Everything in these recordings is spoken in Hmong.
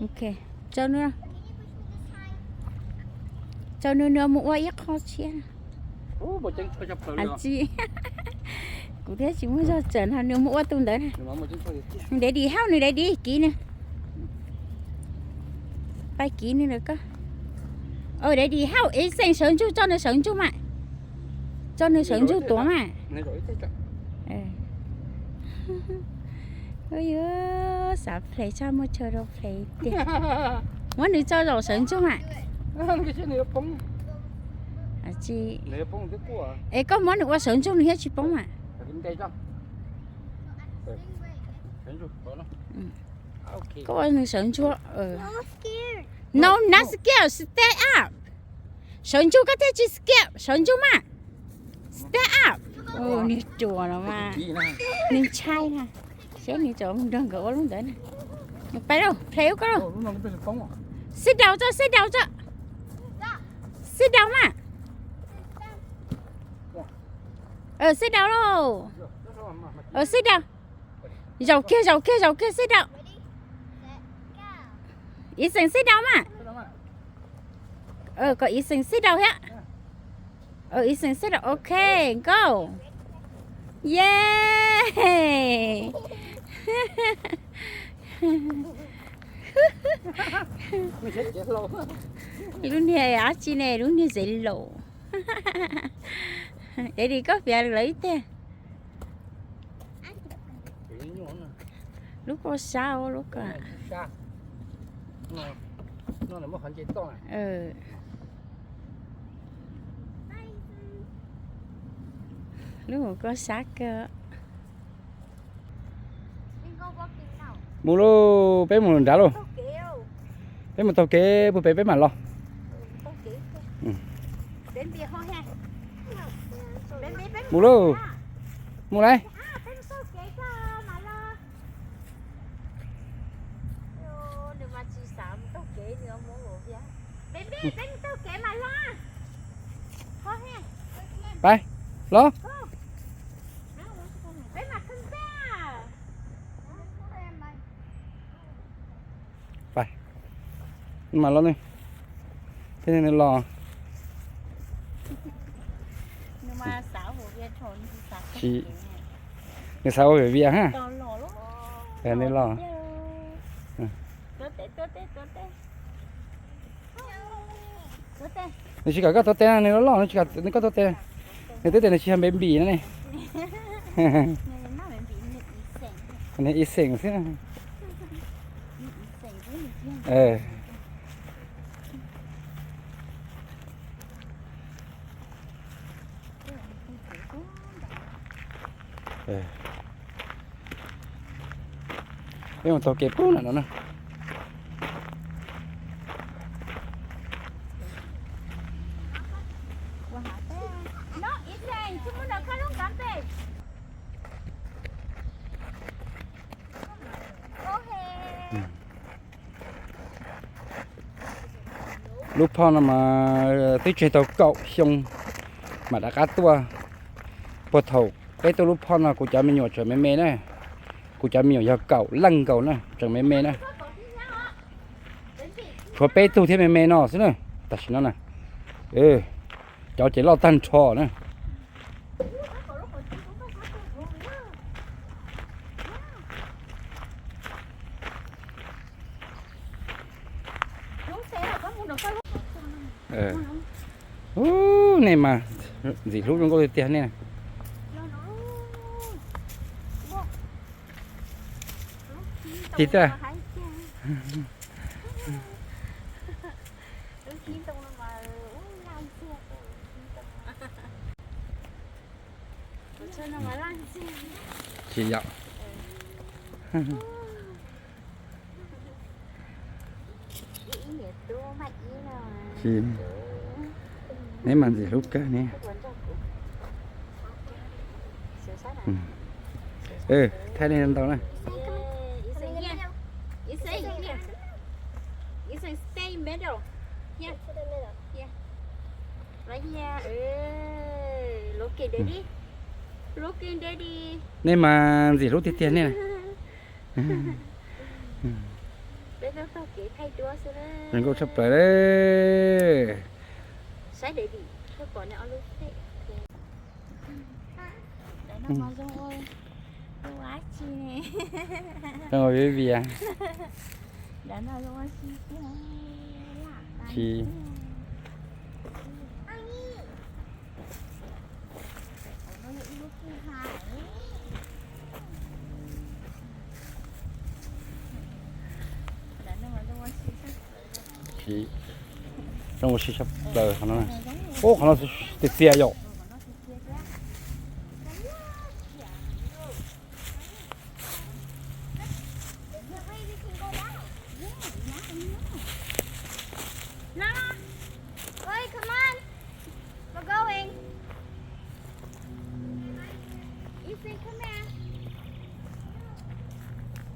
Ok, tso nws, tso nws, nws mus ua ib qho tshiab. Tsis, kuv thiab tsis muaj zog tsawm no, nws mus ua tus ntawd na. Daddy help nws, daddy kiv nws. Pab kiv nws lawm koj. Daddy help, ib xeem sawv ntsug, tso nws sawv ntsug mas. Tso nws sawv ntsug tuav mas. Yuav xav play tshaj muaj chaw rau play tiag. Muab nws tso zaum sawv ntsug mas. Es koj muab nws ua sawv ntsug nws thiaj tsis poob mas. Koj ua nws sawv ntsug. No, not scared, stay up. Sawv ntsug koj thiaj tsis scared, sawv ntsug mas. Stay up. Nws ruam los mas, nws ntshai na. Seb nws tso mus nrog nkawd ua lub ntawd na. Pais lauj, play ub koj lauj. Sit down tso, sit down tso. Sit down mas. Sit down lauj. Sit down. Zaum kiag, zaum kiag, zaum kiag, sit down. Ib xeem sit down mas. Kom ib xeem sit down thiab. Ib xeem sit down, ok, go. Yay. Lub niag dab tsi ne, lub niag zev laus. Daddy, koj piav lawv ib teg. Lub kua sab, lub ko. Lub kua sab kawg. Mus lauj, peb mus nrad lauj. Peb mus taug kev puag pem peb mam los. Mus lauj, mus lauj. Pais los. Pais, mam los ne. Thiab nws los. Nws xav ua viav vias ha. Nws los. Nws tsis kom koj tuav tes, nws los los, nws tsis kom koj tuav tes. Nws twb tias nws tsis yog baby no ne. Nws ib xeem xwb. Peb mus taug kev pub nram no na. Lub phoj no mas twb tseg tau kaum xyoo mam rov qab tuaj. Puag thaum peb tuaj lub phoj no kuv cov me nyuam tseem me me na. Kuv cov me nyuam yog kaum leej nkaus na, tseem me me na. Tshuav peb tug thiab me me no xwb na, tam sim no na. Cov ces loj tag nrho na. Ub, nej mas ntxim hlub zoo nkauj tiag tiag nej. Tig tag. Tsis yom. Tsis, neb mas ntxim hlub kawg ne. Thaij nej ntau na. Nej mas ntxim hlub tiag tiag nej. Peb tau taug kev thaij duab xwb na. Zoo nkauj tshaj plaws li. Saib dev dim thiaj pom nws ob lub pem. Daim no mas zoo ua, zoo ua dab tsi ne? Zoo ua viv vias. Daim no zoo ua si tiag, lam tas tsis. Zoo ua si tshaj plaws qhov no. Ub, qhov no tiag tiag yom. Oi, come on. We're going. Ethan, come here.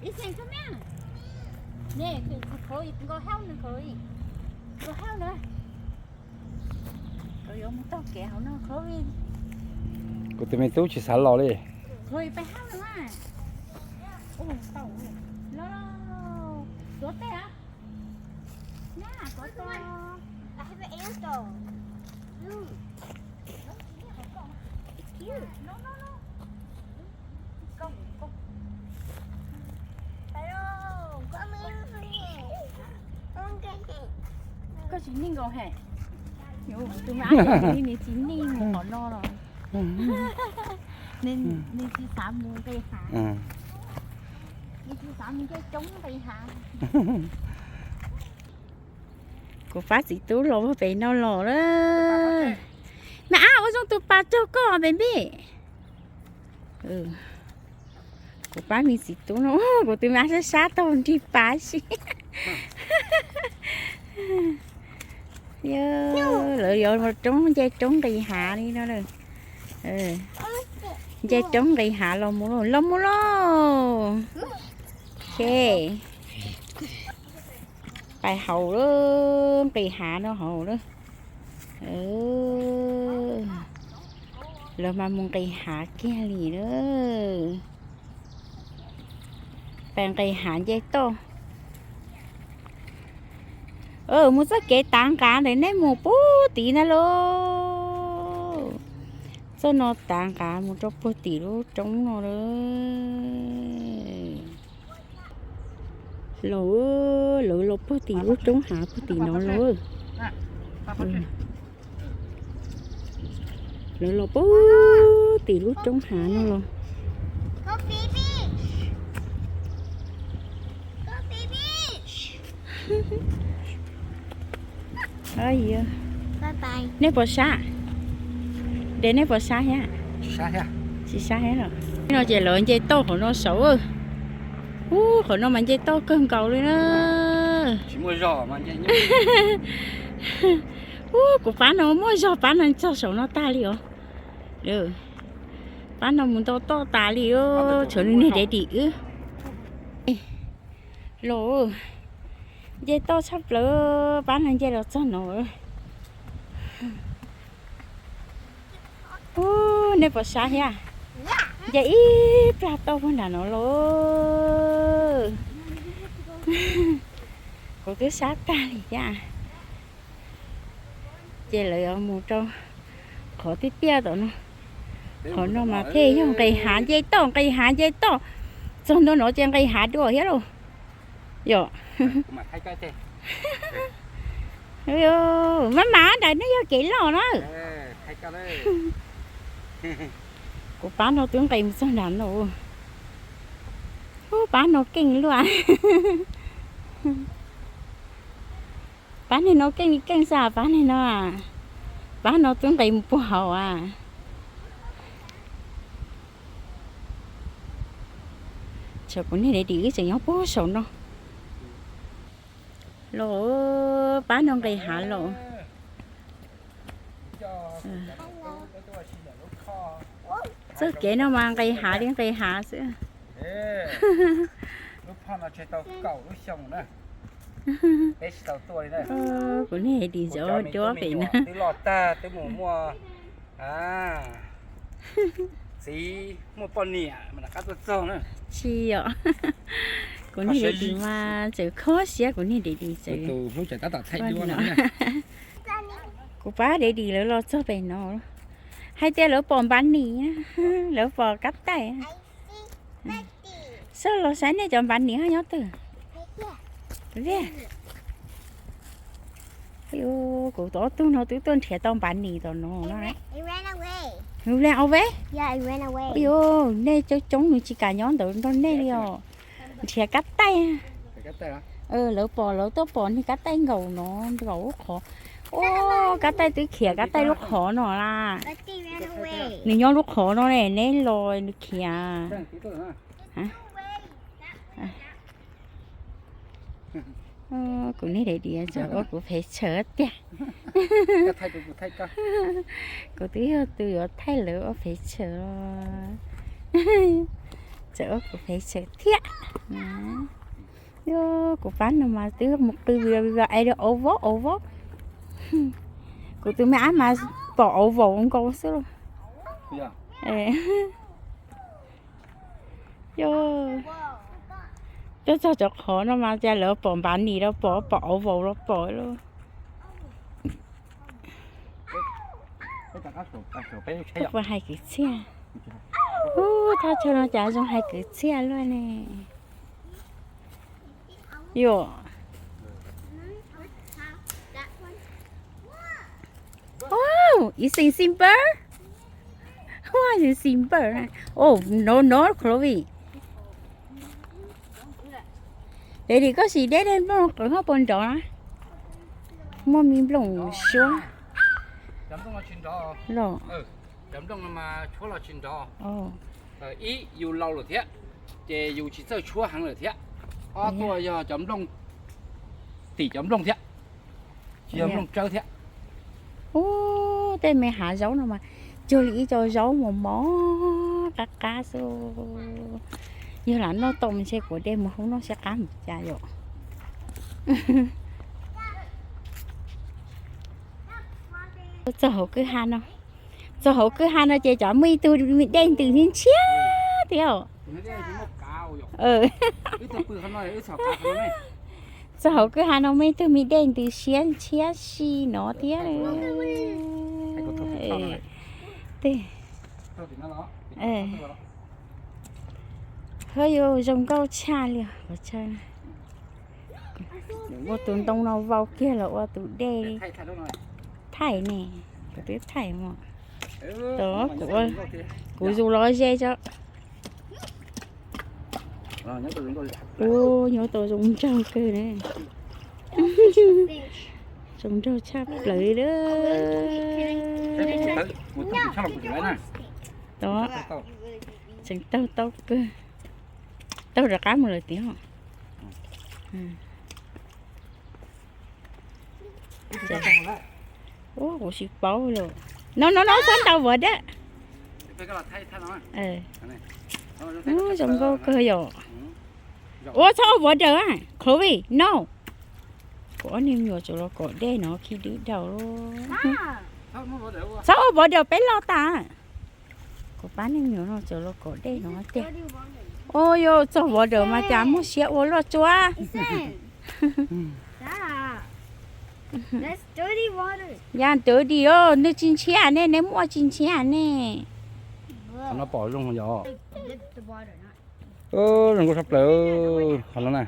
Ethan, come here. Nè, Chloe, go help nws, Chloe. Go help nws. Koj yuav mus taug kev hauv no, Chloe. Kuv tus me tub tsis xav los li. Chloe, peb hab no mas. Ua tau. Los, tuav tej hev. Nyab, tuav tej. I have an ant doll. Look. It's cute. No, no, no. Go, go. Koj tsis nij nkaus he. Yus tus me ab li nws tsis nij mus qhov no los. Nws tsis xav mus nqis hav. Nws tsis xav mus nce roob nqis hav. Kuv pab txiv tub los puag pem no los na. Me ab, ua zoo tus pas raug koj, baby. Kuv pab me txiv tub no, kuv tus me ab sab sab tau nrig pas si. Lawv yuav mus roob, nce roob nqis hav li no. Nce roob nqis hav los mus lauj, los mus lauj. Pais hauv lawm, nqis hav no hauv lawm. Lawv mas mus nqis hav kiag li lawm. Pais nqis hav nce toj. Mus txoj kev tav nqav ntawm nej mus puag tid na lauj. Txoj no tav nqav mus rau puag tim lub roob no lawm. Los, lawv los puag tim lub roob hav puag tim no los. Lawv los puag tim lub roob hav no los. Nej puas sab? Des, nej puas sab thiab? Tsis sab thiab los? No ces lawv nce toj qhov no saud. Ub, qhov no mas nce toj kawg nkaus li na. Ub, kuv pab no muaj zog, pab no txog saum no tag li os. Pab no mus ntau toj tas li, tshuav nws niag dev dim wb. Los, nce toj tshaj plaws, pab no nce los txog no. Ub, nej puas sab thiab? Nce ib plag toj puag nram no los. Kuv twb sab tag li thiab. Ces lawv yuav mus rau qhov tiaj tiaj tom no. Qhov no mas thiaj yog nqis hav nce toj, nqis hav nce toj. Txog ntua no ces nqis hav dua thiab lauj. Yom. Maj mam, nram no yog kev loj na. Kuv pab no twb nqis mus txog nram no. Ub, pab no keej luaj. Pab niag no keej li keej xwb, pab niag no, pab no twb nqis mus puag hauv a. Tsam kuv niag dev dim wb tseem nyob puag saum no. Los, pab no nqis hav los. Txoj kev no mas nqis hav li nqis hav xwb. Kuv niag dev dim ntxov duab pem na. Twb loj tag twb mus muaj txiv muaj poj niam mas rov qab tuaj txog na. Tsis yom. Kuv niag daddy mas tseem kho siab, kuv niag daddy tseem. Kuv pab daddy lawv los txog pem no, hais tias lawv pom npav nis, lawv pom kab taij. Xoj los saib nej cov npav nis ho nyob twg. Kuv ob tug no twb tuaj nrhiav tau npav nis tom no na. Ran away. Yog, nej coob coob nws tsis kam nyob ntawd nrog nej li os. Nrhiav kab taij. Lawv pom, lawv tuaj pom niag kab taij nkaum no, nkaum lub qhov. Ua, kab taij twb khiav kab taij lub qhov no la. Nws nyob lub qhov no ne, neb los nws khiav. Kuv niag daddy tseem ua kuv pes tsawg tiag. Kuv twb yog tus yuav thaij lawv ua pes tsawg, tseem ua kuv pes tsawg thiab. Kuv pab no mas twb mus qw vij vij es auv vauv auv vauv. Kuv tus me ab mas pom auv vauv nkaus xwb lauj. Tuaj txog cov qhov no mas cas lawv pom npav nis los pom, pom auv vauv los pom lauj. Puas hais kwv txhiaj? Ub, thaj chaw no cas zoo hais kwv txhiaj luaj ne. Yuav. Oh, you seen, seen bird? Why you seen bird? Oh, no, no, Chloe. Daddy, koj sim deb dej nplooj qeev hauv puas nrov na? Muaj me nplooj suab los. Cov nplooj no mas tshuab los tsis nrov. Ib, yus laus lawm thiab, ces yus tsis txawj tshuab heev lawm thiab. Ob tuaj yog cov nplooj, tim cov nplooj thiab, tsis yog nplooj tsawb thiab. Ub, tej me hav zaub no mas cuag li ib co zaub mos mos qab qab xwb. Yog lam noj tau mas ntshe kuv de mus hoob noj sab qab mus cas yom. Txog hauv kwj ha no, txog hauv kwj ha no ces cov muaj ib tug me dej ntws ntshiab thiab. Txog hauv kwj ha no muaj ib tug me dej ntws siab ntshiab si no thiab. Ho yuav zoo nkauj tshaj li qhov chaw. Ua tus ntoo no vau kiag los ua tus dej li. Thaij ne, kuv twb thaij mas. Kuv zus los ze tso. Ub, nyob tau zoo nraug kawg ne. Zoo nraug tshaj plaws li. Tod, tseem taug tau kawg. Taug rov qab mus lawm tiag. Ub, kuv tsis paub lawm. No no no, txhob ntaus vov dawb. Ub, zoo nkauj kawg yom. Ua txhob ua vov dawb, Chloe, no. Kuv ob niag me nyuam tseem los kom dej no khi dwb daus. Txhob ua vov dawb peb loj tas. Kuv pab niag me nyuam no tseem los kom dej no tiag. Ua yog txog vov dawb mas cas muaj siab ua loj tsuab. Yog dirty os, nws tsis ntshiab ne, neb muaj tsis ntshiab ne. Qhov no pom zoo yom. Zoo nkauj tshaj plaws qhov no na.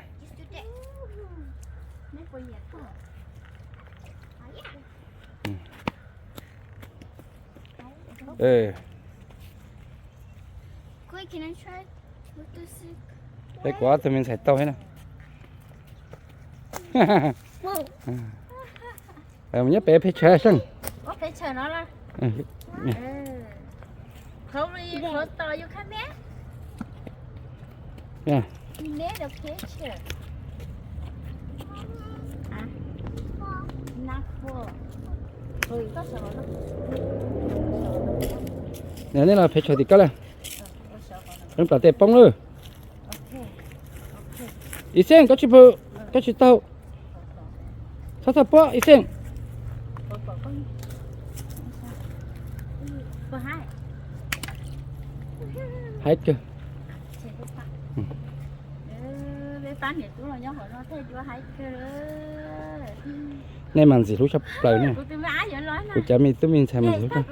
Peb kuv ob tug me ntxhais taug thiab na. Nyob pem pes tsawg seej. Nws nej los pes tsawg tim koj lawm. Peb plam tej poob lawm. Ib xeem, koj tsis pw, koj tsis taug. Txhob txhob puab ib xeem. Haib kawg. Pab niam tub los nyob hauv no thiaj yuav haib kawg. Nej mas ntxim hlub tshaj plaws ne. Kuv cov me tub me ntxhais mas ntxim hlub.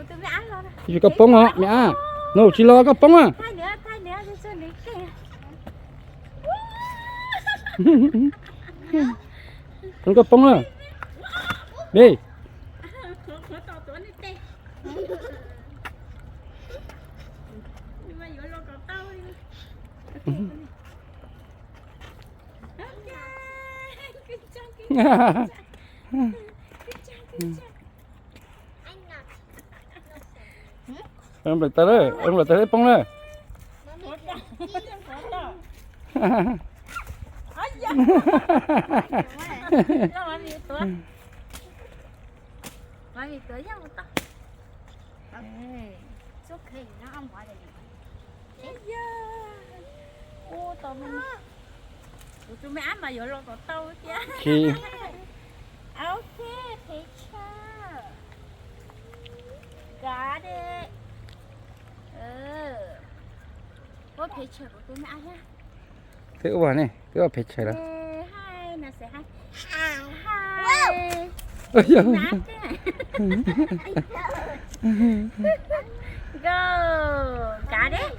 Ib tsam koj poob os me ab. No tsis los koj poob a. Koj poob a. Nplaim taw, nplaim taw poob na. Kuv tus me ab mas yuav los kom tau thiab. Ok, picture. Got it. Ua picture kuv tus me ab thiab. Twb ua ne, twb ua picture lawm. Hi, no say hi. Hi. Go. Got it?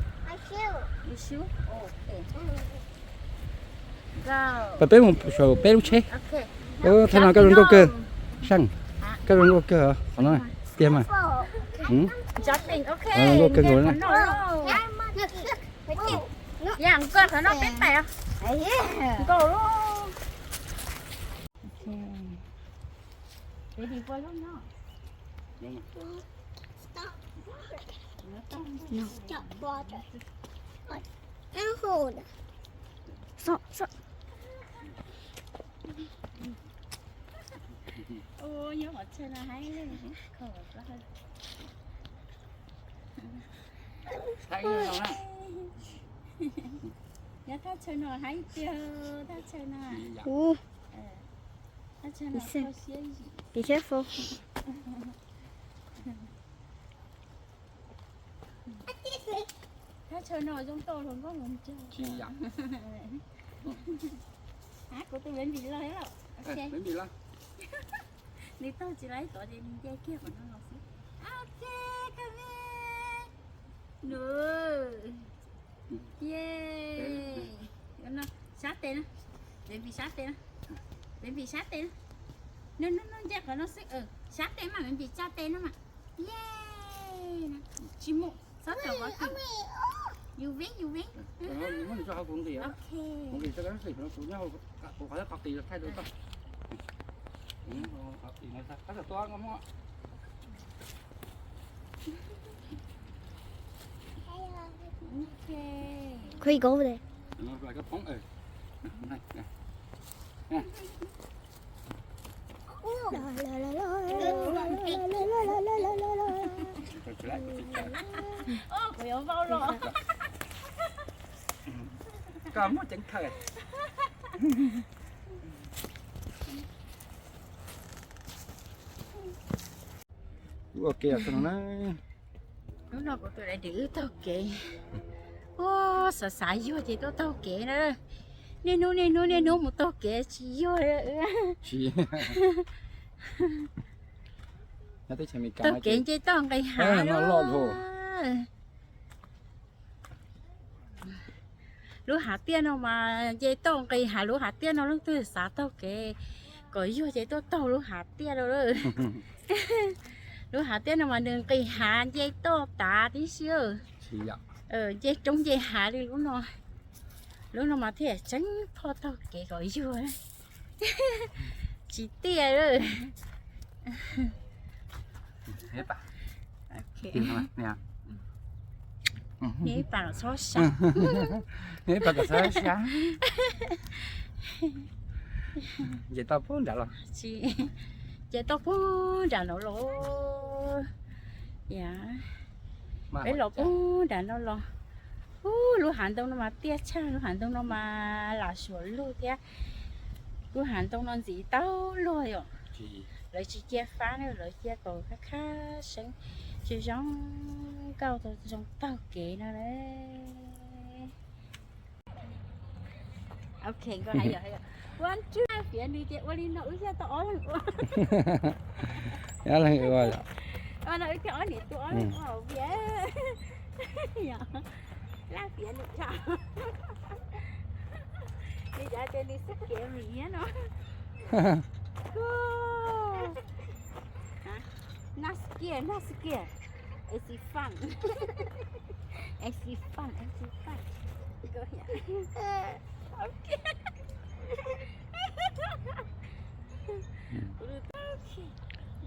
You sure? Okay. Go. Pab peb mus saum peb lub tsheb. Ok. Thaum no koj zoo nkauj kawg. Seej. Koj zoo nkauj kawg qhov no tiag mas. Jumping, ok. Zoo nkauj kawg nkaus na. Yeah, nkauj qhov no peb pais. Nkauj. Baby boy, hold on. Ua nyob qhov chaw no haib li. Nyob thaj chaw no haib tiag, thaj chaw no. Thaj chaw no kho siab. Be careful. Thaj chaw no zoo tau hluas nkauj hluas nraug. Kuv tus baby loj los. Nws taug tsis laib tod ces nws nce kiag qhov no los xwb. Ok, koj me. Nws. Yay. Sab tes na. Baby sab tes na. Baby sab tes na. No, no, no, nce qhov no xwb. Sab tes mas baby tsa tes no mas. Yay. Tsis mus. Txhob tau qhov twg. Yus veb, yus veb. Ok. Khuv kov de. Kuv yuav vau los. Koj muaj ceev khaws. Ua ke no na. Hnub no kuv tus daim wb taug kev. Ua, xav xav yuag ces tuaj taug kev na. Niaj hnub niaj hnub niaj hnub mus taug kev tsis yuag. Tsis. Taug kev nce toj nqis hav no loj. Lub hav tiaj no mas nce toj nqis hav, lub hav tiaj no leej twg xav taug kev kom yuag ces tuaj taug lub hav tiaj no lawm. Lub hav tiaj no mas nws nqis hav nce toj tav tib si. Nce roob nce hav li lub no. Lub no mas thiaj tseeb phoj taug kev kom yuag. Tsis tiaj lawm. Neb pam txhob sab. Neb pam kom txhob sab. Nce toj puag nram los. Nce toj puag nram no los. Peb los puag nram no los. Ub, lub hav ntoo no mas tiaj tshaj, lub hav ntoo no mas lam suam lug thiab. Lub hav ntoo no ntxiv tau luag yom. Lawv tsis cia fab na, lawv cia kom khab khab seeb, tsis zoo nkauj zoo taug kev no na. Ok, nkawd hais yom, hais yom. Ua ntsuj laj fiav nws ces ua li no wb thiaj tau ob leeg ua. Ob leeg ua yom. Ua no wb thiaj ob niam tub ob leeg ua vias. Yom, laj fiav nws tso. Nws cov ces nws scary thiab no. Not scared, not scared. It's fun. It's fun, it's fun. Go here. Ok.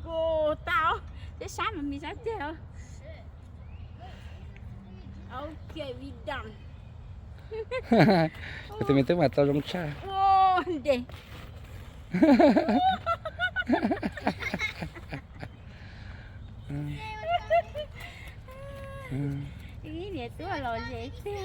Go tau. Ces sab mas mis sab ceg os. Ok, we done. Tus me tub mas tau zoo tshaj. Ua de. Ib niam tub los ze tiag.